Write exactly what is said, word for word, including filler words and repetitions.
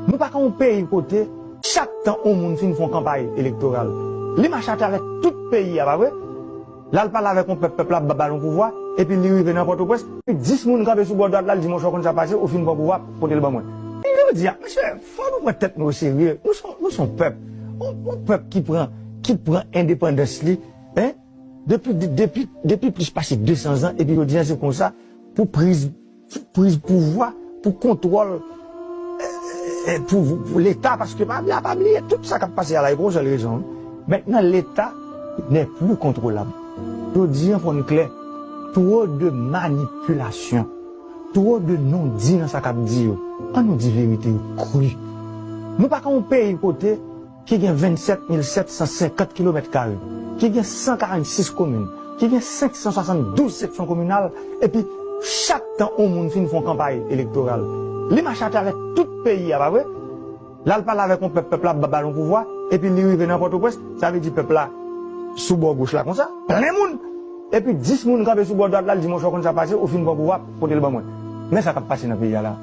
Nou pa ka yon peyi kote, chak tan yon moun fin fè yon kanpay elektoral, li mache atravè tout peyi a, pa vre? L al pale avèk yon pèp, pèp la ap ba l yon pouvwa, epi li rive nan Pòtoprens, epi dis moun kanpe sou bò dwat la, l di, "Monchè, w konn sa pase, ou fin pran pouvwa, pote l ban mwen." E jodi a, mesye, fò nou pran tèt nou oserye. Nou se, nou se yon pèp. Yon, yon pèp ki pran, ki pran endepandans li, en? Depi, de-, depi, depi plis pase de san zan, epi jodi a, se konsa, pou priz, pou priz pouvwa, pou kontwòl, eh, eh, pou, pou Leta, paske pa, pa bliye, tout sa k ap pase a la, e pou yon sèl rezon, wi. Mentnan, Leta n'est plus contrôlable. Jodi a, fò n klè, twò de manipilasyon, twò de non di nan sa k ap di yo. An nou di verite yo kri. Nou pa ka yon peyi kote ki gen vennsèt mil sèt san senkant kilomèt kare, ki gen san karannsis komin, ki gen senk san swasanndouz seksyon kominal, epi chak tan yon moun fin fè yon kanpay elektoral, li mache atravè tout peyi a, pa vre? L al pale avèk yon pèp, pèp la ap ba l yon pouvwa, epi li rive nan Pòtoprens, sa vle di pèp la sou bò goch la konsa, plen moun. Epi dis moun kanpe sou bò dwat la, l di, "Monchè, w konn sa pase, ou fin pran pouvwa, pote l ban mwen." Men sa k ap pase nan peyi a la.